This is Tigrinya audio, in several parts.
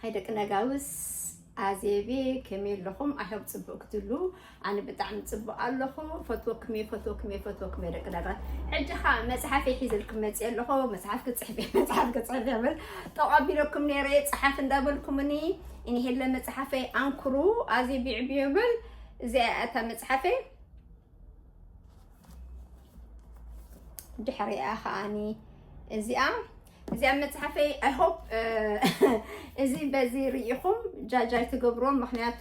ሃይ ደቂ ነጋውስ፣ ኣዜቤ፣ ከመይ ኣለኹም? ኣይ ሆፕ ጽቡቕ ክትሉ። ኣነ ብጣዕሚ ጽቡቕ ኣለኹ። ፈትወኩም እየ፣ ፈትወኩም እየ፣ ፈትወኩም እየ ደቂ ነጋውስ። ሕጂ ኸኣ መጽሓፈይ ሒዘልኩም መጽየ ኣለኹ። መጽሓፍ ክጽሕፍ እየ፣ መጽሓፍ ክጽሕፍ እየ ብል ተቐቢለኩም ነይረ እየ፣ ጽሓፍ እንዳበልኩምኒ። እኒሄለ መጽሓፈይ ኣንክሩ፣ ኣዜቤ ዕብዮ ብል። እዚኣ እያ እታ መጽሓፈይ። ድሕሪኣ ከኣኒ እዚኣ፣ እዚኣ መጽሓፈይ፣ ኣይ ሆፕ እዚ በዚ ርኢኹም ጃጅ ኣይትገብርዎ፣ ምኽንያቱ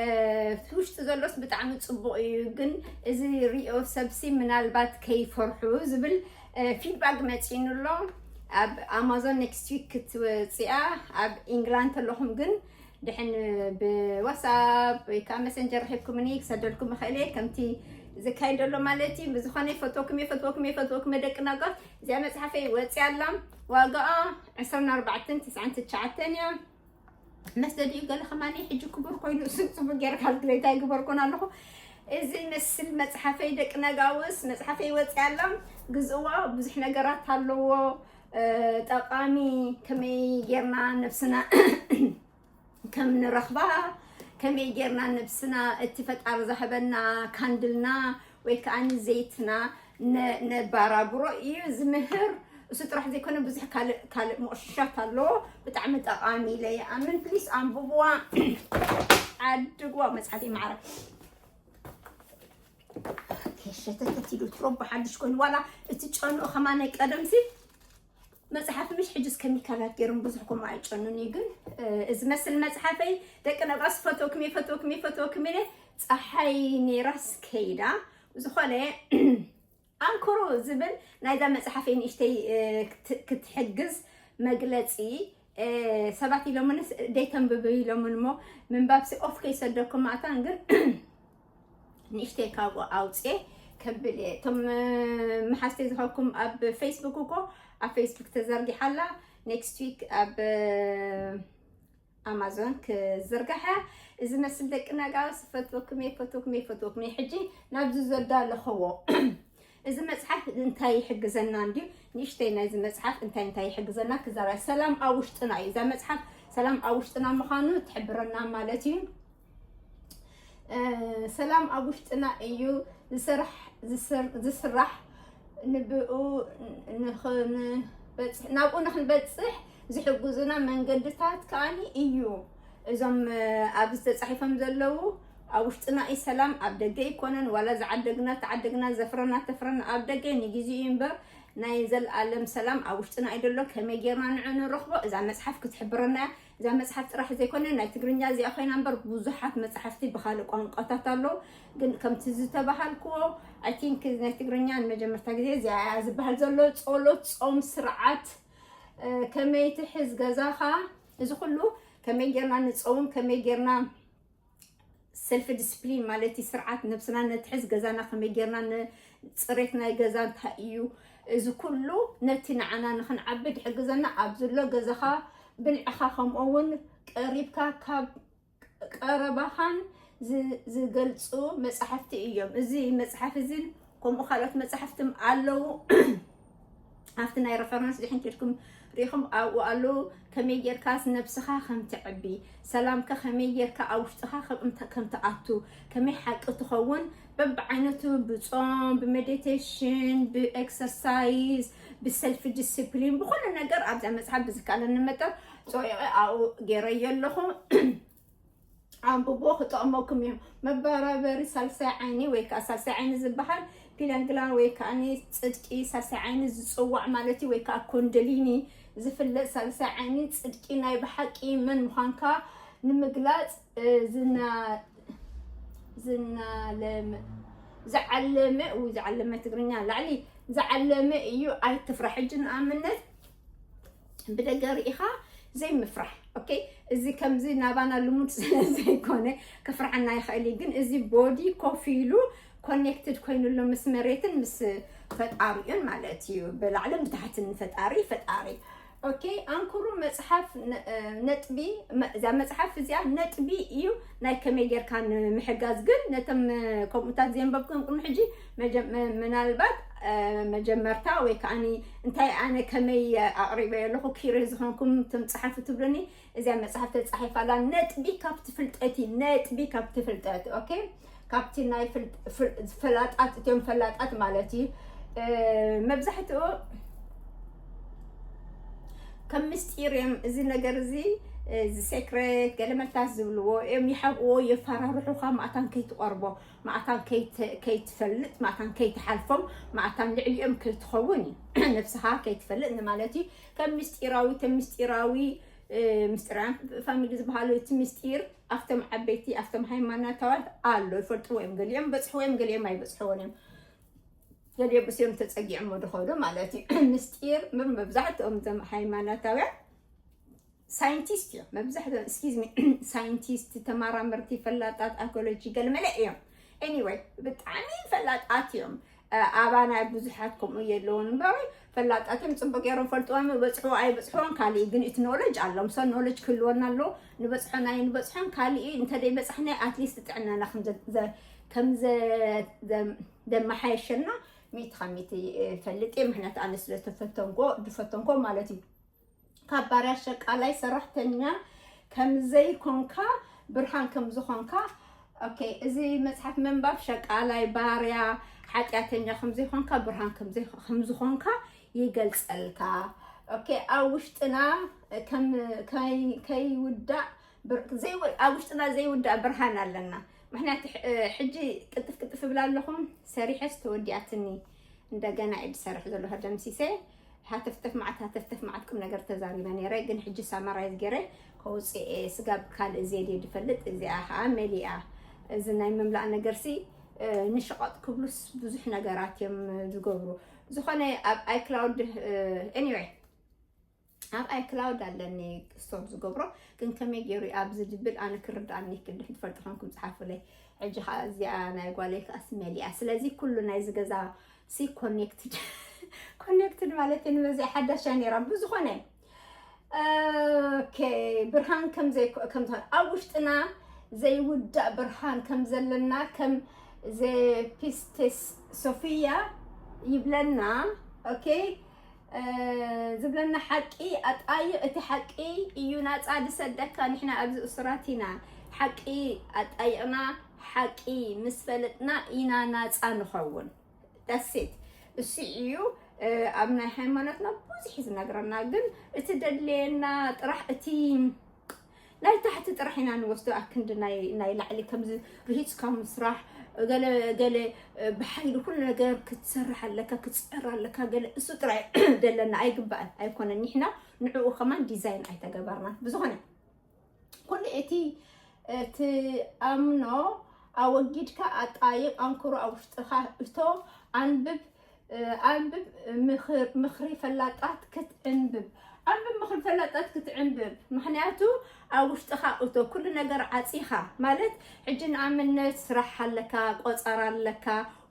እቲ ውሽጢ ዘሎስ ብጣዕሚ ጽቡቕ እዩ፣ ግን እዚ ሪኦ ሰብሲ ምናልባት ከይፈርሑ ዝብል ፊድባክ መጺእኒ ኣሎ። ኣብ ኣማዞን ኔክስት ዊክ ክትወጽኣ ኣብ ኢንግላንድ ተለኹም ግን ድሕን ብዋትስኣፕ ወይ ከዓ መሰንጀር ረኺብኩምኒ ክሰደልኩም እኽእል እየ፣ ከምቲ ዝካየድ ዘሎ ማለት እዩ። ብዝኾነ ፈትወኩም እየ፣ ፈትወኩም እየ፣ ፈትወኩም እየ ደቂ ናጓት። እዚኣ መጽሓፈይ ወፂኣ ኣላ። ዋጋኣ ዕስራን ኣርባዕተን ትስዓን ትሽዓተን እያ። መስደዲኡ ገለ ከማኒ ሕጂ ክቡር ኮይኑ እሱ ጽቡቅ ገይረ ካልኩሌት ኣይግበርኩን ኣለኹ። እዚ መስል መጽሓፈይ ደቂ ነጋውስ መጽሓፈይ ወፂኣ ኣላ። ግዝእዋ፣ ብዙሕ ነገራት ኣለዎ። ጠቃሚ ከመይ ጌርና ነብስና ከም ንረኽባ፣ ከመይ ጌርና ነብስና እቲ ፈጣሪ ዝሃበና ካንድልና ወይ ከዓ ዘይትና ነ- ነባራብሮ እዩ ዝምህር። እሱ ጥራሕ ዘይኮነ ብዙሕ ካልእ ካልእ መቕሽሻት ኣለዎ። ብጣዕሚ ጠቓሚ ኢለ ይኣምን። ፕሊስ ኣንብብዋ፣ ዓድግዋ። መፅሓፊ ማዕረ ሸተተት ኢሉ ትሮቦ ሓድሽ ኮይኑ ዋላ እቲ ጨንኡ ከማን ናይ ቀደም ሲ መጽሓፍ ምሽ ሕጅስ ከሚካላት ገይሮም ብዙሕ ከምኡ ኣይጨኑን እዩ። ግን እዚ መስል መጽሓፈይ ደቂ ነባስ ፈትወኩም እየ፣ ፈትወኩም እየ፣ ፈትወኩም እየ። ፀሓይ ነይራስ ከይዳ። ዝኾነ ኣንክሩ ዝብል ናይዛ መጽሓፈይ ንእሽተይ ክትሕግዝ መግለጺ ሰባት ኢሎምንስ ደይተንብብ ኢሎምን እሞ ምንባብሲ ኦፍ ከይሰደኩም ማእታን ግን ንእሽተይ ካብኡ ኣውፅኤ ከብል እየ። እቶም መሓዝተይ ዝኸኩም ኣብ ፌስቡክ እኮ ኣብ ፌስቡክ ተዘርጊሓላ። ኔክስት ዊክ ኣብ ኣማዞን ክዝርጋሕ እያ። እዚ መስል ደቂ ነጋውስ ፈትወኩም እየ፣ ፈትወኩም እየ፣ ፈትወኩም እየ። ሕጂ ናብዚ ዘዳለኸዎ እዚ መጽሓፍ እንታይ ይሕግዘና እንድዩ? ንእሽተይ ናይዚ መጽሓፍ እንታይ እንታይ ይሕግዘና ክዛረብ። ሰላም ኣብ ውሽጥና እዩ። እዛ መጽሓፍ ሰላም ኣብ ውሽጥና ምዃኑ ትሕብረና ማለት እዩ። ሰላም ኣብ ውሽጥና እዩ ዝስራሕ ንብኡ ናብኡ ንክንበፅሕ ናብኡ ንክንበፅሕ ዝሕግዙና መንገድታት ከዓኒ እዩ። እዞም ኣብዚ ተፃሒፎም ዘለዉ ኣብ ውሽጥና እዩ ሰላም፣ ኣብ ደገ ኣይኮነን። ዋላ ዝዓደግና ተዓደግና ዘፍረና ተፍረና ኣብ ደገ ንግዜኡ እዩ እምበር ናይ ዘለኣለም ሰላም ኣብ ውሽጥና እዩ ዘሎ። ከመይ ጌርና ንዑ ንረኽቦ? እዛ መፅሓፍ ክትሕብረና እያ። እዛ መፅሓፍ ጥራሕ ዘይኮነ ናይ ትግርኛ እዚኣ ኮይና እምበር ብዙሓት መፅሓፍቲ ብካልእ ቋንቋታት ኣለዉ። ግን ከምቲ ዝተባሃልክዎ ኣይ ቲንክ ናይ ትግርኛ ንመጀመርታ ግዜ እዚኣ እያ ዝበሃል ዘሎ። ጸሎት፣ ጾም፣ ስርዓት ከመይ ትሕዝ ገዛኻ፣ እዚ ኩሉ ከመይ ጌርና ንጸውም፣ ከመይ ጌርና ሰልፍ ዲስፕሊን ማለት እዩ፣ ስርዓት ነብስና ነትሕዝ፣ ገዛና ከመይ ጌርና ንጽሬት ናይ ገዛ እንታይ እዩ፣ እዚ ኩሉ ነቲ ንዓና ንኽንዓቢ ድሕግዘና ኣብ ዘሎ ገዛኻ ብልዕኻ ከምኡ እውን ቀሪብካ ካብ ቀረባኻን ዝገልፁ መፅሓፍቲ እዮም። እዚ መፅሓፍ እዚ ከምኡ ካልኦት መፅሓፍትም ኣለዉ። ኣብቲ ናይ ረፈረንስ ድሕን ኬድኩም ሪኢኹም ኣብኡ ኣለዉ። ከመይ ጌርካስ ነብስኻ ከም ትዕቢ፣ ሰላምካ ከመይ ጌርካ ኣብ ውሽጥኻ ከም ትኣቱ፣ ከመይ ሓቂ ትኸውን በብዓይነቱ ብፆም፣ ብሜዲቴሽን፣ ብኤክሰርሳይዝ፣ ብሰልፍ ዲስፕሊን፣ ብኩሉ ነገር ኣብዛ መፅሓፍ ብዝከኣለኒ መጠን ፀቂቐ ኣብኡ ገይረዮ ኣለኹ። ኣንብቦ ክጠቕመኩም እዮም። መበራበሪ ሳልሳይ ዓይኒ ወይ ከዓ ሳልሳይ ዓይኒ ዝበሃል ፒለንግላን ወይ ከዓ ጽድቂ ሳልሳይ ዓይኒ ዝፅዋዕ ማለት እዩ፣ ወይ ከዓ ኮንደሊኒ ዝፍለጥ ሳልሳይ ዓይኒ ጽድቂ ናይ ብሓቂ መን ምዃንካ ንምግላፅ ዝናለመ ዝዓለመ ዝዓለመ ትግርኛ ላዕሊ ዝዓለመ እዩ። ኣይትፍራሕ። ሕጂ ንኣብነት ብደገ ርኢኻ ዘይምፍራሕ። ኦኬ፣ እዚ ከምዚ ናባና ልሙድ ስለ ዘይኮነ ክፍርሓና ይኽእል እዩ። ግን እዚ ቦዲ ኮፍ ኢሉ ኮኔክትድ ኮይኑሎ ምስ መሬትን ምስ ፈጣሪኡን ማለት እዩ። ብላዕልን ብታሕትን ፈጣሪ ፈጣሪ ኦኬ፣ ኣንኩሩ መጽሓፍ ነ- እ፣ ነጥቢ መ- እዛ መጽሓፍ እዚኣ ነጥቢ እዩ። ናይ ከመይ ጌርካ ንምሕጋዝ ግን ነቶም እ፣ ከምኡታት ዘንበብኩም ቅድሚ ሕጂ መጀ- መ- ምናልባት እ፣ መጀመርታ ወይ ከዓኒ እንታይ ኣነ ከመይ ኣቕሪበ ኣለኹ ኪሪ ዝኾንኩም ትም ጸሓፉ ትብሉኒ። እዚኣ መጽሓፍ ተጻሒፋላ ነጥቢ ካብቲ ፍልጠት እዩ። ነጥቢ ካብቲ ፍልጠት። ኦኬ፣ ካብቲ ናይ ፍል- ፍል- ፈላጣት እትዮም ፈላጣት ማለት እዩ። እ፣ መብዛሕትኡ ከም ምስጢር እዮም። እዚ ነገር እዚ እዚ ሴክሬት ገለመልታት ዝብልዎ እዮም። ይሓብእዎ፣ የፈራርሑኻ፣ ማእታን ከይትቐርቦ፣ ማእታን ከይት- ከይትፈልጥ፣ ማእታን ከይትሓልፎም፣ ማእታን ልዕሊኦም ከይትኸውን እዩ። ነብስኻ ከይትፈልጥ ንማለት እዩ። ከም ምስጢራዊ ከም ምስጢራዊ እ፣ ምስጢራውያን ፋሚሊ ዝበሃሉ እቲ ምስጢር ኣብቶም ዓበይቲ ኣብቶም ሃይማኖታውያን ኣሎ፣ ይፈልጥዎ እዮም። ገሊኦም በፅሕዎ እዮም፣ ገሊኦም ኣይበፅሕዎን እዮም። ገሊኦም እሲኦም ተፀጊዖም ወደ ኸዶ ማለት እዩ። ምስጢር ም- መብዛሕትኦም እዞም ሃይማኖታውያን ሳይንቲስት እዮም። መብዛሕትኦም ስኪዝ ሳይንቲስት፣ ተመራመርቲ፣ ፈላጣት ኣርኪኦሎጂ ገለመለ እዮም። ኤኒወይ፣ ብጣዕሚ ፈላጣት እዮም። እ፣ ኣባና ብዙሓት ከምኡ የለውን እምበር ፈላጣት እዮም። ፅቡቅ ገይሮም ፈልጥዎም፣ በፅሕዎ ኣይበፅሕዎን ካልእ እዩ። ግን እቲ ኖለጅ ኣሎም። ሶ ኖለጅ ክህልወና ኣለዎ። ንበፅሖን ኣይንበፅሖን ካልእ እዩ። እንተደይ በፃሕና ኣትሊስት ጥዕናና ከም ዘ- ዘ- ከም ዘ- ዘ- ዘመሓየሸና ሚእቲ ካብ ሚእቲ እፈልጥ እየ። ምክንያቱ ኣነ ስለ ተፈተንኮ ድፈተንኮ ማለት እዩ። ካብ ባርያ ሸቃላይ ሰራሕተኛ ከም ዘይኮንካ ብርሃን ከም ዝኾንካ። ኦኬ፣ እዚ መጽሓፍ ምንባብ ሸቃላይ፣ ባርያ፣ ሓጢኣተኛ ከም ዘይኮንካ ብርሃን ከም ዘይ- ከም ዝኾንካ ይገልጸልካ። ኦኬ፣ ኣብ ውሽጥና ከም ከይ- ከይውዳእ ብር- ዘይው- ኣብ ውሽጥና ዘይውዳእ ብርሃን ኣለና። ምክንያቱ ሕ- ሕጂ ቅልጥፍ ቅልጥፍ እብል ኣለኹም ሰሪሐስ ተወዲኣትኒ። እንደገና እየ ዝሰርሕ ዘለኹ ደምሲሰ። ሃተፍተፍ መዓት ሃተፍተፍ መዓት ቁም ነገር ተዛሪበ ነይረ፣ ግን ሕጂ ሳማራይዝ ገይረ ከውፅእ እየ። ስጋብ ካልእ ዜድየ ዝፈልጥ እዚኣ ከዓ መሊኣ። እዚ ናይ ምምላእ ነገርሲ እ፣ ንሸቐጥ ክብሉስ ብዙሕ ነገራት እዮም ዝገብሩ። ዝኾነ ኣብ ኣይክላውድ ኤኒወይ ኣብ ኣይክላውድ ኣለኒ ስቶር ዝገብሮ፣ ግን ከመይ ገይሩ ኣብዚ ድብል ኣነ ክርዳእኒ ይክእል። ድሕን ትፈልጡ ኮንኩም ጸሓፉለይ። ሕጂ ከዓ እዚኣ ናይ ጓለይ ከዓ ስመል እያ። ስለዚ ኩሉ ናይዚ ገዛ ሲ ኮኔክትድ ኮኔክትድ ማለት እዩ። ንበዚኣ ሓዳሽ እያ ነይራ። ብዝኾነ ኦኬ፣ ብርሃን ከም ዘይኮ- ከም ዝኾነ ኣብ ውሽጥና ዘይውዳእ ብርሃን ከም ዘለና ከም ዘፒስቴስ ሶፊያ ይብለና። ኦኬ፣ እ፣ ዝብለና ሓቂ ኣጣይቕ፣ እቲ ሓቂ እዩ ናጻ ዝሰደካ። ንሕና ኣብዚ እሱራት ኢና። ሓቂ ኣጣይቕና፣ ሓቂ ምስ ፈለጥና ኢና ናጻ ንኸውን። ዳሴት እሱ እዩ። እ፣ ኣብ ናይ ሃይማኖትና ብዙሕ እዩ ዝነግረና፣ ግን እቲ ደድለየና ጥራሕ እቲ ናይ ታሕቲ ጥራሕ ኢና ንወስዶ። ኣክንዲ ናይ ናይ ላዕሊ ከምዚ ርሂጽካ ምስራሕ፣ ገለ ገለ እ፣ ብሓይሊ ኩሉ ነገር ክትሰርሕ ኣለካ፣ ክትጸር ኣለካ፣ ገለ እሱ ጥራይ ደለና ኣይግባእን ኣይኮነን። ንሕና ንዕኡ ከማን ዲዛይን ኣይተገበርናን። ብዝኾነ ኩሉ እቲ እቲ ኣምኖ ኣወጊድካ ኣጣይቕ፣ ኣንክሮ ኣብ ውሽጥኻ እቶ፣ ኣንብብ፣ እ፣ ኣንብብ፣ ምኽር- ምኽሪ ፈላጣት ክትዕንብብ። ኣንብብ ምኽሪ ፈላጣት ክትዕንብብ። ምኽንያቱ ኣብ ውሽጥኻ እቶ፣ ኩሉ ነገር ዓፂኻ። ማለት ሕጂ ንኣብነት ስራሕ ኣለካ፣ ቆፀራ ኣለካ፣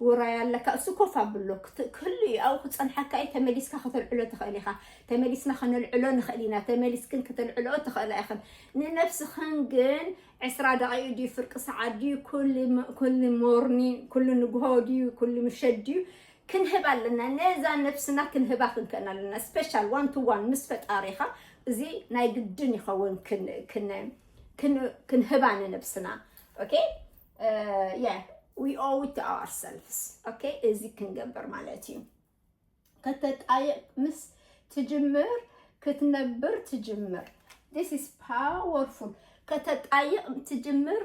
ውራይ ኣለካ፣ እሱ ኮፍ ኣብሎ ክት- ክህሉ እዩ። ኣብኡ ክፀንሓካ እዩ። ተመሊስካ ከተልዕሎ ትኽእል ኢኻ። ተመሊስና ከነልዕሎ ንኽእል ኢና። ተመሊስክን ከተልዕሎ ትኽእላ ኢኽን። ንነብስኽን ግን ዕስራ ደቂቕ ድዩ፣ ፍርቂ ሰዓት ድዩ፣ ኩሉ ም- ኩሉ ሞርኒ፣ ኩሉ ንግሆ ድዩ፣ ኩሉ ምሸት ድዩ፣ ክንህብ ኣለና። ነዛ ነብስና ክንህባ ክንክእል ኣለና። ስፔሻል ዋን ቱ ዋን ምስ ፈጣሪኻ እዚ ናይ ግድን ይኸውን ክን- ክን- ክን- ክንህባ ንነብስና። ኦኬ፣ yeah, we owe it to ourselves. ኦኬ፣ እዚ ክንገብር ማለት እዩ። ከተጣይቕ ምስ ትጅምር ክትነብር ትጅምር። This is powerful። ከተጣይቕ ትጅምር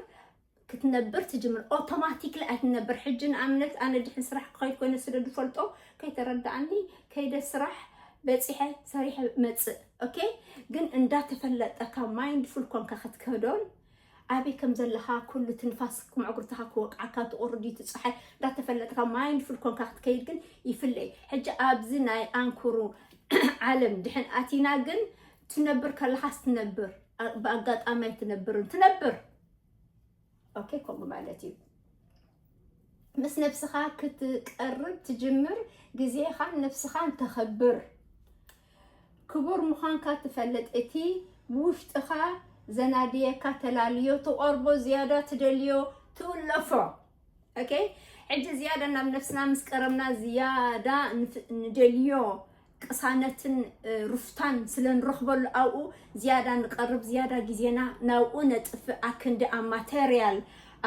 ክትነብር ትጅምር። ኦቶማቲክሊ ኣይትነብር። ሕጂ ንኣብነት ኣነ ድሕን ስራሕ ክኸይድ ኮይነ ስለ ዝፈልጦ ከይተረዳኣኒ ከይደ ስራሕ በፂሐ ሰሪሐ መፅእ። ኦኬ፣ ግን እንዳተፈለጠካ ማይንድፉል ኮንካ ክትከዶን ኣበይ ከም ዘለኻ ኩሉ ትንፋስ መዕጉርትኻ ክወቅዓካ ትቑርድ እዩ እቲ ፀሓይ እንዳተፈለጥካ ማይንድፉል ኮንካ ክትከይድ ግን ይፍለይ። ሕጂ ኣብዚ ናይ ኣንኩሩ ዓለም ድሕን ኣቲና ግን ትነብር ከለኻስ ትነብር፣ ኣ- ብኣጋጣሚ ኣይትነብርን ትነብር። ኦኬ፣ ከምኡ ማለት እዩ። ምስ ነብስኻ ክትቀርብ ትጅምር፣ ግዜኻን ነብስኻን ተኸብር። ክቡር ምዃንካ ትፈልጥ፣ እቲ ብውሽጥኻ ዘናድየካ ተላልዮ፣ ትቐርቦ ዝያዳ ትደልዮ፣ ትውለፎ። ኦኬ፣ ሕጂ ዝያዳ ናብ ነፍስና ምስ ቀረብና ዝያዳ ንደልዮ ቅሳነትን ሩፍታን ስለ ንረኽበሉ ኣብኡ ዝያዳ ንቐርብ፣ ዝያዳ ግዜና ናብኡ ነጥፍእ። ኣክንዲ ኣብ ማተርያል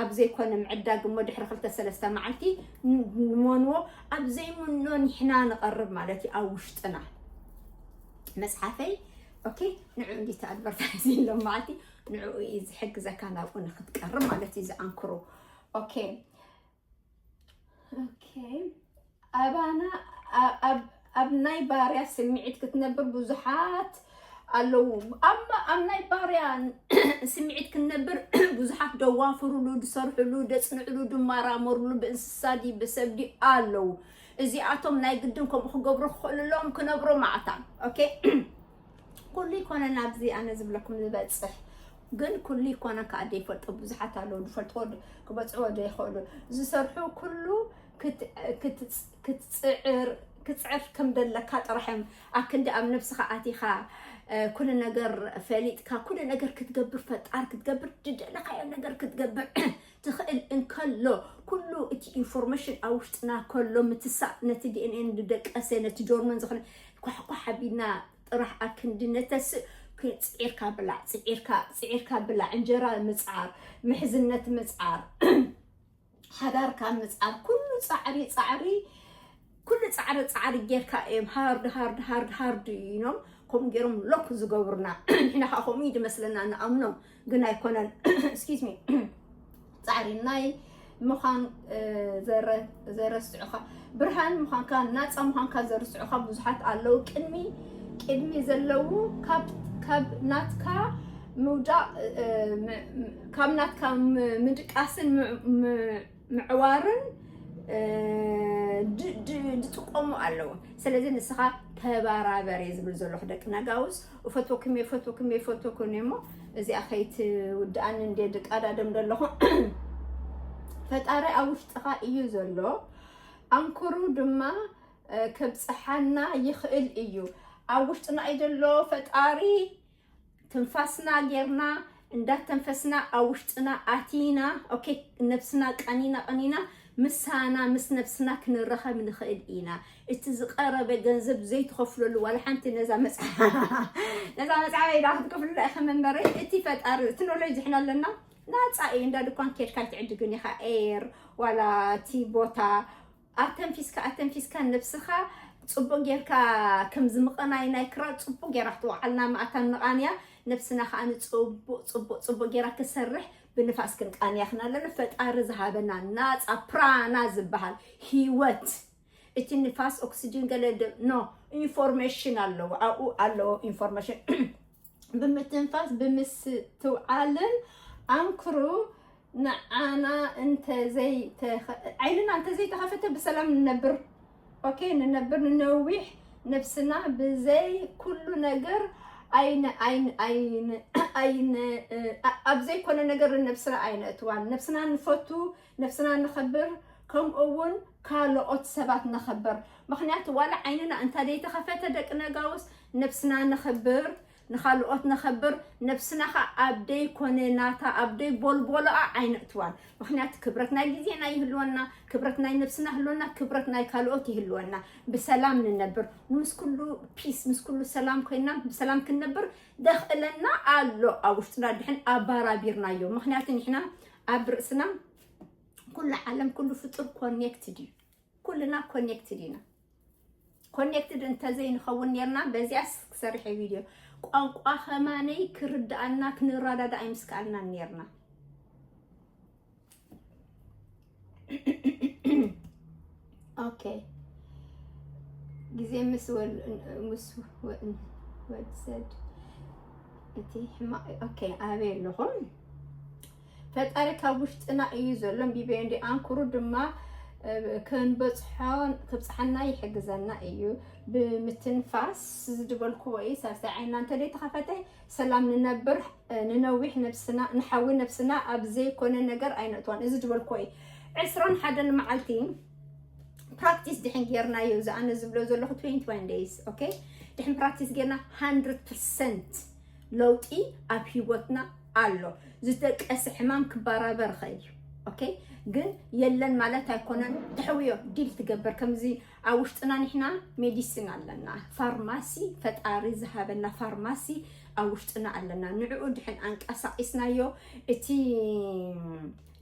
ኣብ ዘይኮነ ምዕዳግ እሞ ድሕሪ ክልተ ሰለስተ መዓልቲ ንመንዎ ኣብ ዘይምኖ ንሕና ንቐርብ ማለት እዩ። ኣብ ውሽጥና መጽሓፈይ ኦኬ፣ ንዑ እንዲት ኣድቨርታይዝ ኢሎም መዓልቲ ንዑ እዩ ዝሕግዘካ ናብኡ ንክትቀርብ ማለት እዩ። ዝኣንክሩ ኦኬ ኦኬ ኣባና ኣብ ናይ ባርያ ስምዒት ክትነብር ብዙሓት ኣለዉ። ኣብ ናይ ባርያ ስምዒት ክንነብር ብዙሓት ደዋፍሩሉ፣ ድሰርሕሉ፣ ደጽንዕሉ፣ ድማራመሩሉ ብእንስሳ ዲ ብሰብ ዲ ኣለዉ። እዚኣቶም ናይ ግድን ከምኡ ክገብሩ ክኽእሉ ኣለዎም ክነብሩ ማዕታን ኦኬ ኩሉ ይኮነን ኣብዚ ኣነ ዝብለኩም ዝበፅሕ ግን ኩሉ ይኮነን ከዓ ደይፈልጦ ብዙሓት ኣለዉ ዝፈልጥዎ ክበፅዕዎ ዘይኽእሉ ዝሰርሑ ኩሉ ክትፅዕር ክትፅዕር ከም ደለካ ጥራሕ እዮም ኣክንዲ ኣብ ነብስኻ ኣቲኻ ኩሉ ነገር ፈሊጥካ ኩሉ ነገር ክትገብር ፈጣር ክትገብር ድደለካዮ ነገር ክትገብር ትኽእል እንከሎ ኩሉ እቲ ኢንፎርሜሽን ኣብ ውሽጥና ከሎ ምትሳእ ነቲ ዲኤንኤን ዝደቀሰ ነቲ ዶርመን ዝኾነ ኳሕኳሕ ኣቢልና ጥራሕ ኣክንዲ ነተስእ ጽዒርካ ብላዕ ጽዒርካ ጽዒርካ ብላዕ እንጀራ ምጽዓር ምሕዝነት ምጽዓር ሓዳርካ ምጽዓር ኩሉ ጻዕሪ ጻዕሪ ኩሉ ጻዕሪ ጻዕሪ ጌርካ እዮም ሃርድ ሃርድ ሃርድ ሃርድ ኢኖም ከምኡ ገይሮም ሎክ ዝገብሩና ንሕና ከዓ ከምኡ እዩ ዝመስለና ንኣምኖም ግን ኣይኮነን excuse me ጻዕሪ ናይ ምዃን ዘረስዑኻ ብርሃን ምዃንካ ናፃ ምዃንካ ዘርስዑኻ ብዙሓት ኣለዉ ቅድሚ ቅድሚ ዘለዉ ካብ ናትካ ምውዳቕ ካብ ናትካ ምድቃስን ምዕዋርን ዝጥቀሙ ኣለዉ ስለዚ ንስኻ ተባራበሬ ዝብል ዘለኹ ደቂ ነጋውስ እፈትወኩም እየ እፈትወኩም እየ እፈትወኩም እየ እሞ እዚኣ ከይትውድኣኒ እንደ ድቃዳደም ዘለኹ ፈጣሪ ኣብ ውሽጥኻ እዩ ዘሎ ኣንክሩ ድማ ከብፅሓና ይኽእል እዩ ኣብ ውሽጥና እዩ ዘሎ ፈጣሪ ትንፋስና ጌርና እንዳተንፈስና ኣብ ውሽጥና ኣቲና ኦኬ ነብስና ቀኒና ቀኒና ምሳና ምስ ነብስና ክንረኸብ ንኽእል ኢና እቲ ዝቀረበ ገንዘብ ዘይትኸፍለሉ ዋላ ሓንቲ ነዛ መፅሓ ነዛ መፅሓፈይ ዳ ክትከፍሉላ ኢኸ መንበረይ እቲ ፈጣሪ እቲ ኖሎጅ ዝሕና ኣለና ናፃ እዩ እንዳ ድኳን ኬድካ ኣይትዕድግን ኢኻ ኤር ዋላ እቲ ቦታ ኣተንፊስካ ኣተንፊስካ ነብስኻ ፅቡቅ ጌርካ ከም ዝምቐናይ ናይ ክራር ፅቡቅ ጌራ ክትወዓልና መኣታን ንቃንያ ነብስና ከዓ ንፅቡቅ ፅቡቅ ፅቡቅ ጌራ ክሰርሕ ብንፋስ ክንቃንያ ክና ኣለና ፈጣሪ ዝሃበና ናፃ ፕራና ዝበሃል ሂወት እቲ ንፋስ ኦክስጅን ገለ ኖ ኢንፎርሜሽን ኣለዎ ኣብኡ ኣለዎ ኢንፎርሜሽን ብምትንፋስ ብምስትውዓልን ኣንክሩ ንዓና እንተዘይ ዓይንና እንተዘይተኸፈተ ብሰላም ንነብር ኦኬ ንነብር ንነዊሕ ነብስና ብዘይ ኩሉ ነገር ኣይነ ኣይነ ኣይነ ኣይነ ኣብ ዘይኮነ ነገር ነብስና ኣይነእትዋን ነብስና ንፈቱ ነብስና ንኸብር ከምኡ እውን ካልኦት ሰባት ነኸብር ምክንያቱ ዋላ ዓይንና እንታ ዘይተኸፈተ ደቂ ነጋውስ ነብስና ነኸብር ንኻልኦት ነኸብር ነብስና ኸ ኣብ ደይ ኮነ ናታ ኣብ ደይ ቦልቦሎኣ ዓይነእትዋን ምክንያቱ ክብረት ናይ ግዜና ይህልወና ክብረት ናይ ነብስና ህልወና ክብረት ናይ ካልኦት ይህልወና ብሰላም ንነብር ምስ ኩሉ ፒስ ምስ ኩሉ ሰላም ኮይና ብሰላም ክንነብር ደኽእለና ኣሎ ኣብ ውሽጥና ድሕን ኣባራቢርናዮ ምክንያቱ ንሕና ኣብ ርእስና ኩሉ ዓለም ኩሉ ፍጡር ኮኔክትድ እዩ ኩልና ኮኔክትድ ኢና ኮኔክትድ እንተዘይንኸውን ነርና በዚኣስ ክሰርሐ ቪድዮ ቋንቋ ከማነይ ክርድኣና ክንረዳዳ ኣይምስከኣልና ነርና ኦኬ ግዜ ምስ ወል ምስ ወድሰድ እቲ ሕማቅ ኦኬ ኣበይ ኣለኹም ፈጣሪ ካብ ውሽጥና እዩ ዘሎ ቢበዮ እንዲ ኣንክሩ ድማ ክንበፅሖ ክብፅሓና ይሕግዘና እዩ ብምትንፋስ ዝድበልክዎ እዩ ሳልሳይ ዓይና እንተደይ ተኸፈተ ሰላም ንነብር ንነዊሕ ነብስና ንሓዊ ነብስና ኣብ ዘይኮነ ነገር ኣይነእትዋን እዚ ድበልክዎ እዩ ዕስራን ሓደን መዓልቲ ፕራክቲስ ድሕን ጌርናዮ እዚ ኣነ ዝብሎ ዘለኹ twenty one days okay ድሕን ፕራክቲስ ጌርና ሃንድረድ ፐርሰንት ለውጢ ኣብ ህይወትና ኣሎ። ዝደቀሰ ሕማም ክበራበር ይኽእል እዩ። ኦኬ፣ ግን የለን ማለት ኣይኮነን። ተሕውዮ ዲል ትገብር። ከምዚ ኣብ ውሽጥና ንሕና ሜዲሲን ኣለና፣ ፋርማሲ፣ ፈጣሪ ዝሃበና ፋርማሲ ኣብ ውሽጥና ኣለና። ንዕኡ ድሕን ኣንቀሳቂስናዮ፣ እቲ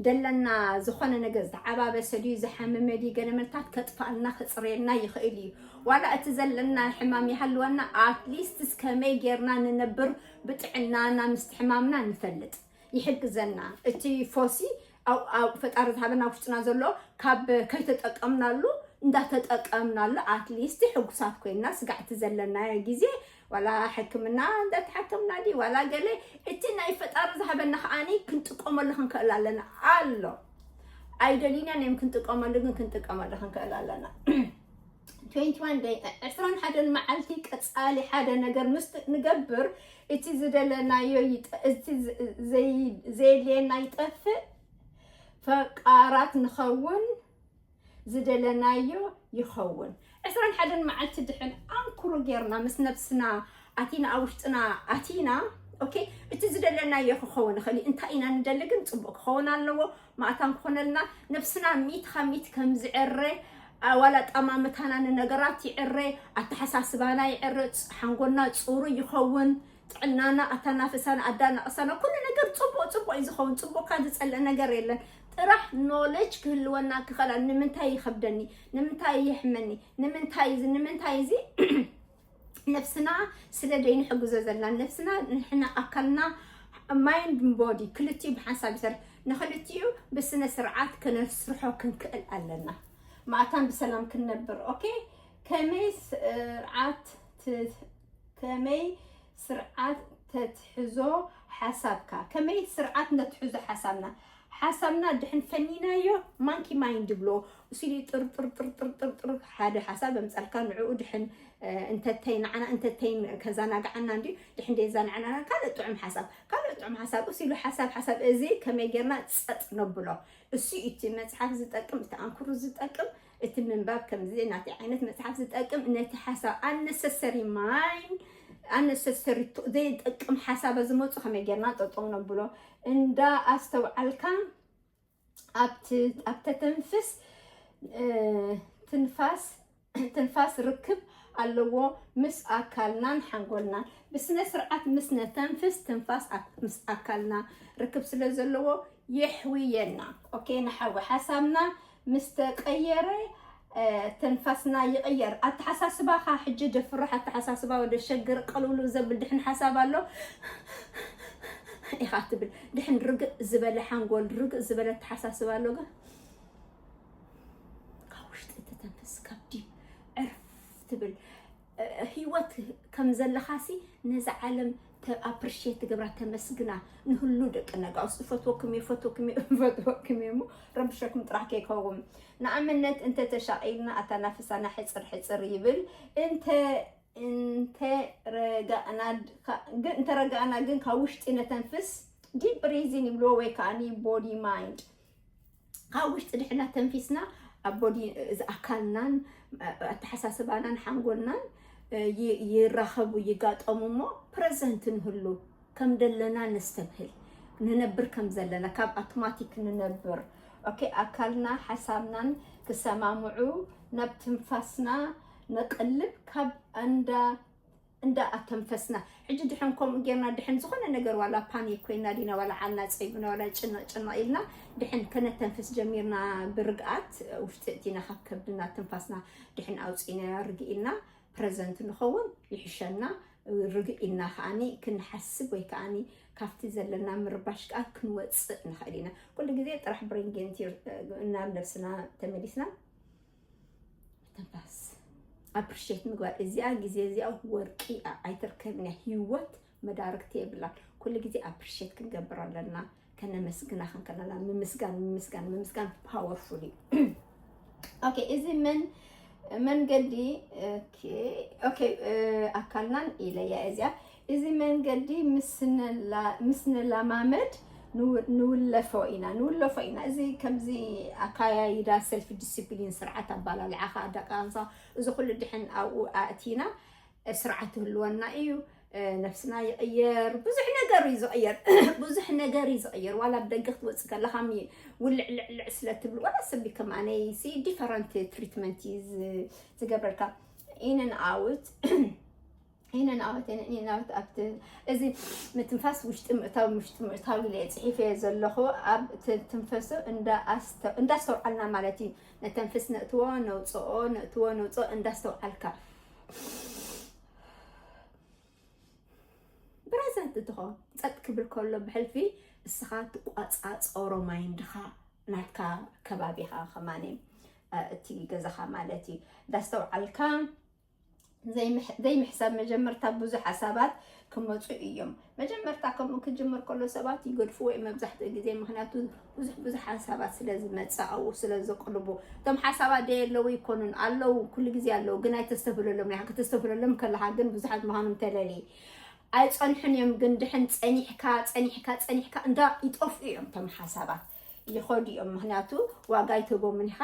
ደለና ዝኾነ ነገር ዝተዓባበሰ ድዩ ዝሓመመ ድዩ ገለ መልታት ከጥፋልና ከፅርየልና ይኽእል እዩ። ዋላ እቲ ዘለና ሕማም ይሃልወና፣ ኣትሊስት ከመይ ጌርና ንነብር ብጥዕናና ምስቲ ሕማምና ንፈልጥ ይሕግዘና። እቲ ፎሲ ኣብ ፈጣሪ ዝሃበና ውሽጥና ዘሎ ካብ ከይተጠቀምናሉ እንዳተጠቀምናሉ ኣትሊስት ሕጉሳት ኮይና ስጋዕቲ ዘለናዮ ግዜ ዋላ ሕክምና እንዳተሓከምና ድዩ ዋላ ገለ እቲ ናይ ፈጣሪ ዝሃበና ከዓኒ ክንጥቀመሉ ክንክእል ኣለና ኣሎ ኣይደሊና ዮም ክንጥቀመሉ ግን ክንጥቀመሉ ክንክእል ኣለና። ትዌንቲ ዋን ደይ ዕስራን ሓደን መዓልቲ ቀፃሊ ሓደ ነገር ምስ ንገብር እቲ ዝደለናዮ እቲ ዘየድልየና ይጠፍእ። ፈቃራት ንኸውን ዝደለናዮ ይኸውን። ዕስራን ሓደን መዓልቲ ድሕን ኣንኩሩ ጌርና ምስ ነብስና ኣቲና ኣብ ውሽጥና ኣቲና ኦኬ እቲ ዝደለናዮ ክኸውን ይኽእል እዩ። እንታይ ኢና ንደሊ ግን ፅቡቅ ክኸውን ኣለዎ። ማእታን ክኾነልና ነብስና ሚእቲ ካብ ሚእቲ ከም ዝዕረ ዋላ ኣጠማምታና ንነገራት ይዕረ፣ ኣተሓሳስባና ይዕረ፣ ሓንጎልና ፅሩ ይኸውን፣ ጥዕናና ኣተናፍሳና ኣዳናቅሳና ኩሉ ነገር ፅቡቅ ፅቡቅ እዩ ዝኸውን። ፅቡቅካ ዝፀልእ ነገር የለን። ጥራሕ ኖሌጅ ክህልወና ክኸላ ንምንታይ ይኸብደኒ፣ ንምንታይ የሕመኒ፣ ንምንታይ እዚ ንምንታይ እዚ ነፍስና ስለ ደይንሕግዞ ዘለና ነፍስና ንሕና ኣካልና ማይንድ ቦዲ ክልቲኡ ብሓንሳብ ይሰርሕ። ንክልቲኡ ብስነ ስርዓት ክነስርሖ ክንክእል ኣለና። ማእታን ብሰላም ክንነብር ኦኬ። ከመይ ስርዓት ከመይ ስርዓት ተትሕዞ ሓሳብካ ከመይ ስርዓት ነትሕዞ ሓሳብና ሓሳብና ድሕን ፈኒናዮ ማንኪ ማይንድ ብሎ እሲሉ ጥርጥርጥርጥርጥር ሓደ ሓሳብ የምፀልካ ንዕኡ ድሕን እንተተይ ንዓና እንተተይ ከዛናግዓና እንዲ ድሕን ደዛናግዓና ካልእ ጥዑም ሓሳብ ካልእ ጥዑም ሓሳብ እሲሉ ሓሳብ ሓሳብ እዚ ከመይ ጌርና ፀጥ ነብሎ። እሱ እቲ መፅሓፍ ዝጠቅም እቲ ኣንክሩ ዝጠቅም እቲ ምንባብ ከምዚ ናተይ ዓይነት መፅሓፍ ዝጠቅም ነቲ ሓሳብ ኣነሰሰሪ ማይን ኣነሰሰሪ ዘይጠቅም ሓሳብ ዝመፁ ከመይ ጌርና ጠጠው ነብሎ እንዳ ኣስተውዓልካ ኣብ ተተንፍስ ትንፋስ ትንፋስ ርክብ ኣለዎ ምስ ኣካልናን ሓንጎልናን። ብስነ ስርዓት ምስ ነተንፍስ ትንፋስ ምስ ኣካልና ርክብ ስለ ዘለዎ የሕውየና። ኦኬ ንሓዊ ሓሳብና ምስ ተቀየረ ትንፋስና ይቅየር። ኣተሓሳስባኻ ሕጂ ደፍርሕ ኣተሓሳስባ ወደ ሸግር ቀልውሉ ዘብል ድሕን ሓሳብ ኣሎ ኢኻ ትብል ድሕን ርግእ ዝበለ ሓንጎል ርግእ ዝበለ ኣተሓሳስባ ኣሎ ግን ካብ ውሽጢ ተተንፍስ ካብ ዲብ ዕርፍ ትብል ህይወት ከም ዘለኻሲ ነዛ ዓለም ኣፕሪሼት ትገብራ ተመስግና ንህሉ ደቂ ነጋውስ እፈትወኩም እየ እፈትወኩም እየ እፈትወኩም እየ እሞ ረብሸኩም ጥራሕ ከይከውን ንኣብነት እንተ ተሻቒልና ኣተናፍሳና ሕፅር ሕፅር ይብል እንተ እንተረጋእና ግን ካብ ውሽጢ ነተንፍስ ዲፕ ብሪዚን ይብልዎ ወይ ከዓ ቦዲ ማይንድ ካብ ውሽጢ ድሕና ተንፊስና ኣብ ቦዲ እዚ ኣካልናን ኣተሓሳስባናን ሓንጎልናን ይራኸቡ ይጋጠሙ እሞ ፕረዘንት ንህሉ ከም ደለና ነስተብህል ንነብር ከም ዘለና ካብ ኣውቶማቲክ ንነብር ኦኬ ኣካልና ሓሳብናን ክሰማምዑ ናብ ትንፋስና ነቅልብ ካብ እንዳ እንዳ ኣተንፈስና ሕጂ ድሕን ከምኡ ጌርና ድሕን ዝኾነ ነገር ዋላ ፓኒክ ኮይና ዲና ዋላ ዓልና ፀይብና ዋላ ጭንቕ ጭንቕ ኢልና ድሕን ከነተንፍስ ጀሚርና ብርግኣት ውሽጢ እቲና ካብ ከብድና ትንፋስና ድሕን ኣውፂእናዮ ርግእ ኢልና ፕረዘንት ንኸውን ይሕሸና ርግእ ኢልና ከዓኒ ክንሓስብ ወይ ከዓኒ ካብቲ ዘለና ምርባሽ ከዓ ክንወፅእ ንኽእል ኢና ኩሉ ግዜ ጥራሕ ብሬን ጌንቲ እናብ ነብስና ተመሊስና ትንፋስ ኣፕሪሼት ምግባር እዚኣ ግዜ እዚኣ ወርቂ ኣይትርከብን እያ ህይወት መዳርግቲ የብላን ኩሉ ግዜ ኣፕሪሼት ክንገብር ኣለና ከነመስግና ክንከለና ምምስጋን ምምስጋን ምምስጋን ፓወርፉል እዩ ኦኬ እዚ መን መንገዲ ኦኬ ኣካልናን ኢለያ እዚኣ እዚ መንገዲ ምስ ንላማመድ ንውለፎ ኢና ንውለፎ ኢና እዚ ከምዚ ኣካያይዳ ሰልፍ ዲስፕሊን ስርዓት ኣባላልዓኻ ደቂ ኣንሳ እዚ ኩሉ ድሕን ኣብኡ ኣእቲና ስርዓት ይህልወና እዩ። ነፍስና ይቕየር። ብዙሕ ነገር እዩ ዝቕየር። ብዙሕ ነገር እዩ ዝቕየር። ዋላ ብደገ ክትወፅእ ከለኻ ውልዕልዕልዕ ስለ ትብል፣ ዋላ ሰብ ከማነይ ሲ ዲፈረንት ትሪትመንት እዩ ዝገብረልካ። ኢንን ኣውት ኢንን ኣውት ኢንን ኣውት ኣብቲ እዚ ምትንፋስ ውሽጢ ምእታው ውሽጢ ምእታው ኢለ እየ ፅሒፈ ዘለኹ። ኣብ ትንፈሱ እንዳስተውዓልና ማለት እዩ። ነተንፍስ ነእትዎ ነውፅኦ ነእትዎ ነውፅኦ እንዳስተውዓልካ ብረዘንት ትኾ ጸጥ ክብል ከሎ ብሕልፊ እስኻ ትቋጻጸሮ ማይንድኻ ናትካ ከባቢኻ ከማን እቲ ገዛኻ ማለት እዩ እንዳስተውዓልካ ዘይምሕሳብ መጀመርታ ብዙሕ ሓሳባት ክመፁ እዮም። መጀመርታ ከምኡ ክጅምር ከሎ ሰባት ይገድፍዎ እዮም መብዛሕትኡ ግዜ፣ ምክንያቱ ብዙሕ ብዙሕ ሓሳባት ስለ ዝመፅእ ኣብኡ ስለ ዘቅርቡ። እቶም ሓሳባት ደየለዉ ይኮኑን ኣለዉ፣ ኩሉ ግዜ ኣለዉ፣ ግን ኣይተስተብህለሎም ና ከተስተብህለሎም ከለካ ግን ብዙሓት ምኳኖም ተለሊ ኣይፀንሑን እዮም። ግን ድሕን ፀኒሕካ ፀኒሕካ ፀኒሕካ እንዳ ይጠፍኡ እዮም እቶም ሓሳባት ይኸዱ እዮም። ምክንያቱ ዋጋ ይትህቦምን ኢካ።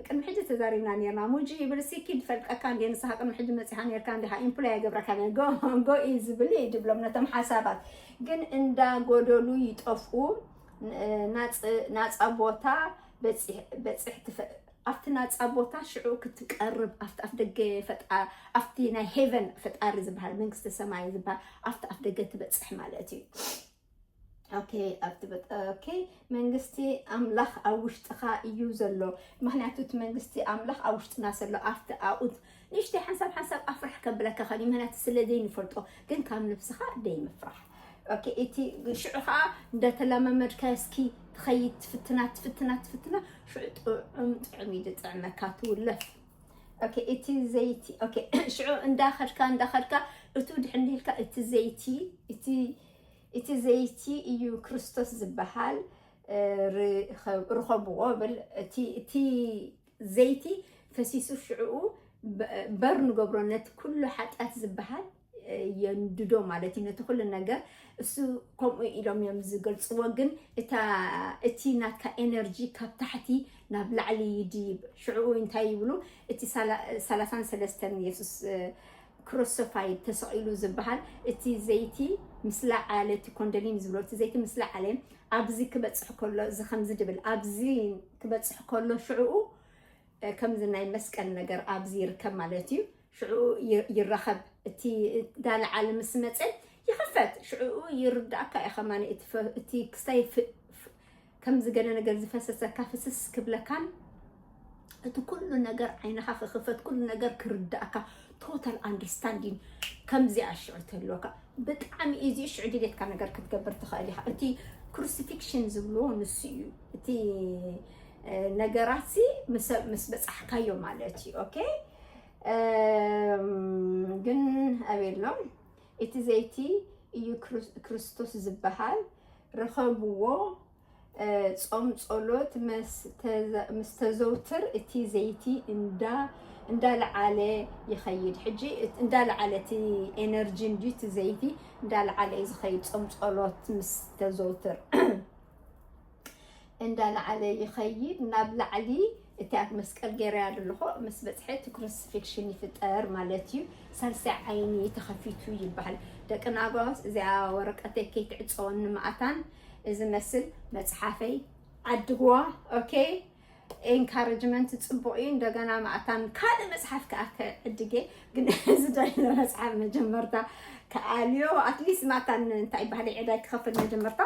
ቅድሚ ሕጂ ተዛሪብና ነርና። ሙጂ ይብል ሲ ኪድ ፈልጠካ እንዴ ንስኻ ቅድሚ ሕጂ መጺኻ ነርካ እንዲኻ ኢምፕሎይ ኣይገብረካ ነን ጎ ጎ እዩ ዝብል እዩ ድብሎም ነቶም ሓሳባት ግን እንዳ ጎደሉ ይጠፍኡ። ናጻ ቦታ በጽሕ በጽሕ ትፈ ኣብቲ ናጻ ቦታ ሽዑ ክትቀርብ ኣብቲ ኣፍ ደገ ፈጣ ኣብቲ ናይ ሄቨን ፈጣሪ ዝበሃል መንግስቲ ሰማይ ዝበሃል ኣብቲ ኣፍ ደገ ትበጽሕ ማለት እዩ። ኦኬ ኣብቲ በጣ ኦኬ መንግስቲ ኣምላኽ ኣብ ውሽጥኻ እዩ ዘሎ። ምክንያቱ እቲ መንግስቲ ኣምላኽ ኣብ ውሽጥና ዘሎ ኣብቲ ኣብኡት ንሽተይ ሓንሳብ ሓንሳብ ኣፍራሕ ከብለካ ኸኒ ምክንያቱ ስለ ዘይንፈልጦ ግን ካብ ነብስኻ ደይ ምፍራሕ። ኦኬ እቲ ሽዑ ኸዓ እንዳተለማመድካ እስኪ ትኸይድ ትፍትና ትፍትና ትፍትና ሽዑ ጥዑም ጥዑም እዩ ዝጥዕመካ ትውለፍ። ኦኬ እቲ ዘይቲ ኦኬ ሽዑ እንዳኸድካ እንዳኸድካ እቱ ድሕንዲልካ እቲ ዘይቲ እቲ እቲ ዘይቲ እዩ ክርስቶስ ዝበሃል። ርኸብዎ ብል እቲ ዘይቲ ፈሲሱ ሽዕኡ በር ንገብሮ ነቲ ኩሉ ሓጢኣት ዝበሃል የንድዶ ማለት እዩ ነቲ ኩሉ ነገር እሱ ከምኡ ኢሎም እዮም ዝገልፅዎ ግን እታ እቲ ናትካ ኤነርጂ ካብ ታሕቲ ናብ ላዕሊ ይድይብ ሽዕኡ እንታይ ይብሉ እቲ ሰላሳን ሰለስተን የሱስ ክሮሶፋይድ ተሰቒሉ ዝበሃል እቲ ዘይቲ ምስ ለዓለ እቲ ኮንደሊን ዝብሎ እቲ ዘይቲ ምስ ለዓለ ኣብዚ ክበፅሕ ከሎ እዚ ከምዚ ድብል ኣብዚ ክበፅሕ ከሎ ሽዕኡ ከምዚ ናይ መስቀል ነገር ኣብዚ ይርከብ ማለት እዩ። ሽዕኡ ይራኸብ እቲ እንዳለዓለ ምስ መፀ ይኽፈት ሽዕኡ ይርዳእካ እዩ ከማን እቲ ክስታይ ከምዚ ገለ ነገር ዝፈሰሰካ ፍስስ ክብለካን እቲ ኩሉ ነገር ዓይንኻ ክኽፈት ኩሉ ነገር ክርዳእካ ቶታል ኣንደርስታንዲን ከምዚኣ ሽዑ ተልወካ ብጣዕሚ ኢዚ ሽዑ ድሌትካ ነገር ክትገብር ትኽእል ኢኻ። እቲ ክሩሲፊክሽን ዝብልዎ ንሱ እዩ። እቲ ነገራት ምስ በፃሕካዮ ማለት እዩ። ኦኬ ግን ኣቤሎም እቲ ዘይቲ እዩ ክርስቶስ ዝበሃል ርኸብዎ። ጾም ጸሎት ምስ ተዘውትር እቲ ዘይቲ እንዳለዓለ ይኸይድ። ሕጂ እንዳለዓለ እቲ ኤነርጂ እንዲ እቲ ዘይቲ እንዳለዓለ እዩ ዝኸይድ። ጾም ጸሎት ምስ ተዘውትር እንዳለዓለ ይኸይድ ናብ ላዕሊ። እቲ ኣብ መስቀል ገይረያ ዘለኹ ምስ በፅሐ እቲ ክሩሲፊክሽን ይፍጠር ማለት እዩ። ሳልሳይ ዓይኒ ተኸፊቱ ይበሃል። ደቂ ናጓስ እዚኣ ወረቀተይ ከይትዕፀወኒ መኣታን እዚ መስል መፅሓፈይ ዓድግዋ። ኦኬ ኤንካረጅመንት ፅቡቅ እዩ። እንደገና መኣታን ካልእ መፅሓፍ ከዓ ከዕድጌ ግን እዚ ደሎ መፅሓፍ መጀመርታ ከኣልዮ ኣትሊስት ማታን እንታይ ይበሃል ዕዳይ ክኸፍል መጀመርታ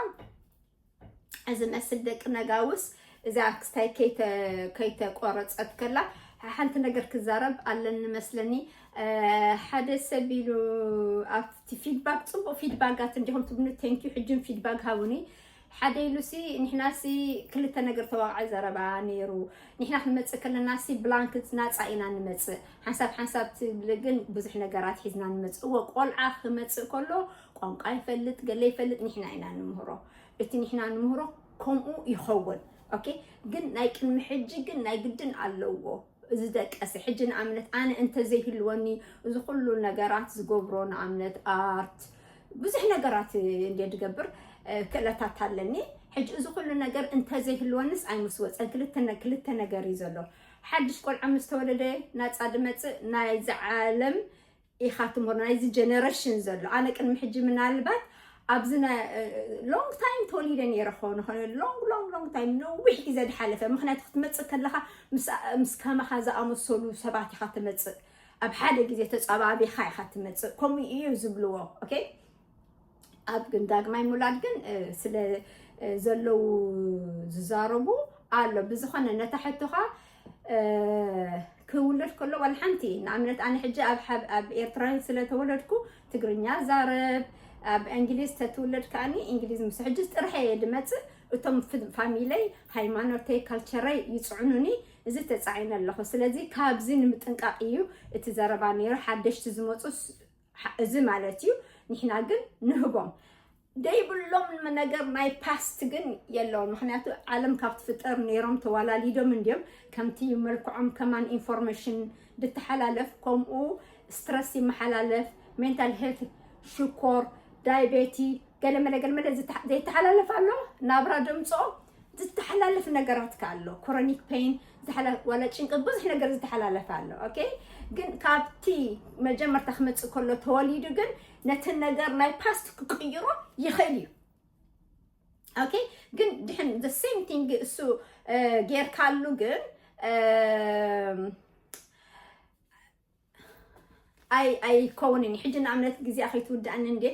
እዚ መስል ደቂ ነጋውስ እዛ ክስታይ ከይተቆረፀት ከላ ሓንቲ ነገር ክዛረብ ኣለኒ መስለኒ። ሓደ ሰብ ኢሉ ኣብቲ ፊድባክ ፅቡቅ ፊድባጋት እንዲኹም ትብኑ ቴንኪዩ ሕጅን ፊድባክ ሃቡኒ። ሓደ ኢሉሲ ንሕናሲ ክልተ ነገር ተዋቕዐ ዘረባ ነይሩ። ንሕና ክንመፅእ ከለናሲ ብላንክ ናፃ ኢና ንመፅእ። ሓንሳብ ሓንሳብ ትብል ግን ብዙሕ ነገራት ሒዝና ንመፅእ። እወ ቆልዓ ክመፅእ ከሎ ቋንቋ ይፈልጥ ገለ ይፈልጥ ንሕና ኢና ንምህሮ። እቲ ንሕና ንምህሮ ከምኡ ይኸውን። ኦኬ ግን ናይ ቅድሚ ሕጂ ግን ናይ ግድን ኣለዎ። እዚ ደቀሲ ሕጂ ንኣብነት ኣነ እንተዘይህልወኒ እዚ ኩሉ ነገራት ዝገብሮ ንኣብነት ኣርት ብዙሕ ነገራት እንደ ድገብር ክእለታት ኣለኒ። ሕጂ እዚ ኩሉ ነገር እንተዘይህልወንስ ኣይምስ ወፀን ክልተ ክልተ ነገር እዩ ዘሎ። ሓድሽ ቆልዓ ምስ ተወለደ ናፃ ድመፅእ ናይዚ ዓለም ኢኻ ትምህር ናይዚ ጀነሬሽን ዘሎ። ኣነ ቅድሚ ሕጂ ምናልባት ኣብዚ long time ተወሊደ ነይረ ክኸውን ኾነ long long long time ነዊሕ ግዜ ዝሓለፈ። ምክንያቱ ክትመፅእ ከለኻ ምስ ከማኻ ዝኣመሰሉ ሰባት ኢኻ ትመፅእ። ኣብ ሓደ ግዜ ተፃባቢኻ ኢኻ ትመፅእ። ከምኡ እዩ ዝብልዎ። ኦኬ ኣብ ግን ዳግማይ ሙላድ ግን ስለ ዘለዉ ዝዛረቡ ኣሎ። ብዝኾነ ነታ ሕቶኻ ክውለድ ከሎ ዋላ ሓንቲ ንኣብነት ኣነ ሕጂ ኣብ ኣብ ኤርትራን ስለ ተወለድኩ ትግርኛ ዛረብ ኣብ እንግሊዝ ተትውለድ ከኣኒ እንግሊዝ ምስ ሕጂ ጥርሐ እየ ድመጽእ። እቶም ፋሚለይ ሃይማኖተይ ካልቸረይ ይጽዕኑኒ። እዚ ተጻዒነ ኣለኹ። ስለዚ ካብዚ ንምጥንቃቕ እዩ እቲ ዘረባ ነይሩ። ሓደሽቲ ዝመጹ እዚ ማለት እዩ። ንሕና ግን ንህቦም ደይብሎም ነገር ናይ ፓስት ግን የለዎም። ምክንያቱ ዓለም ካብ ትፍጠር ነይሮም ተዋላሊዶም እንዲዮም። ከምቲ መልክዖም ከማን ኢንፎርሜሽን ድተሓላለፍ ከምኡ ስትረስ ይመሓላለፍ፣ ሜንታል ሄልት፣ ሽኮር፣ ዳይቤቲ፣ ገለመለ ገለመለ ዘይተሓላለፍ ኣሎ። ናብራ ደምፅኦ ዝተሓላለፍ ነገራት ኣሎ። ክሮኒክ ፔን ዋላ ጭንቂ ብዙሕ ነገር ዝተሓላለፈ ኣሎ። ኦኬ ግን ካብቲ መጀመርታ ክመፅእ ከሎ ተወሊዱ ግን ነቲ ነገር ናይ ፓስት ክቅይሮ ይኽእል እዩ። ኦኬ ግን ድሕን the same thing እሱ ጌርካሉ ግን ኣይከውንን። ሕጂ ንኣብነት ግዜኣ ከይትውድኣኒ እንዴ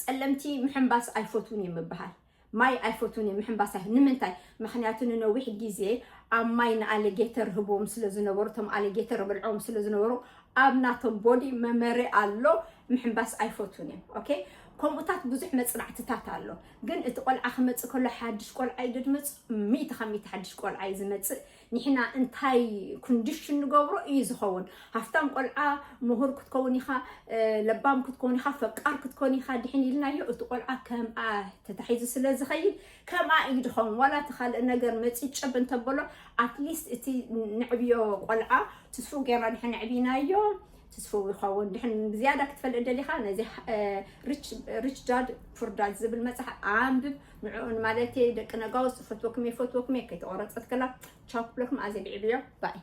ጸለምቲ ምሕንባስ ኣይፈትውን እዮም ምበሃል። ማይ ኣይፈትውን እዮም ምሕንባስ ኣይ ንምንታይ? ምክንያቱ ንነዊሕ ግዜ ኣብ ማይ ንኣለጌተር ህቦም ስለ ዝነበሩ እቶም ኣለጌተር በልዖም ስለ ዝነበሩ ኣብ ናቶም ቦዲ መመሪ ኣሎ። ምሕንባስ ኣይፈትውን እዮም። ኦኬ ከምኡታት ብዙሕ መጽናዕትታት ኣሎ። ግን እቲ ቆልዓ ክመጽእ ከሎ ሓድሽ ቆልዓ እዩ ድመጽእ። ሚእቲ ካብ ሚእቲ ሓድሽ ቆልዓ እዩ ዝመጽእ። ንሕና እንታይ ኮንዲሽን ንገብሮ እዩ ዝኸውን። ሃፍታም ቆልዓ ምሁር ክትከውን ኢኻ፣ ለባም ክትከውን ኢኻ፣ ፈቃር ክትከውን ኢኻ ድሕን ኢልናዮ። እቲ ቆልዓ ከምኣ ተታሒዙ ስለ ዝኸይድ ከምኣ እዩ ድኸውን። ዋላ እቲ ካልእ ነገር መፂ ጨብ እንተበሎ ኣትሊስት እቲ ንዕብዮ ቆልዓ ትስፉ ጌርና ድሕን ነዕቢናዮ ትስፉ ይኸውን። ድሕን ዝያዳ ክትፈልጥ ደሊኻ ነዚ ሪች ዳድ ፑር ዳድ ዝብል መፅሓፍ ኣንብብ። ንዕኡን ማለት ደቂ ነጋውስ ፈትወኩም እየ ፈትወኩም እየ ከይተቆረፀት ከላ ቻው ክብለኩም ኣዜ ብዕብዮ ባይ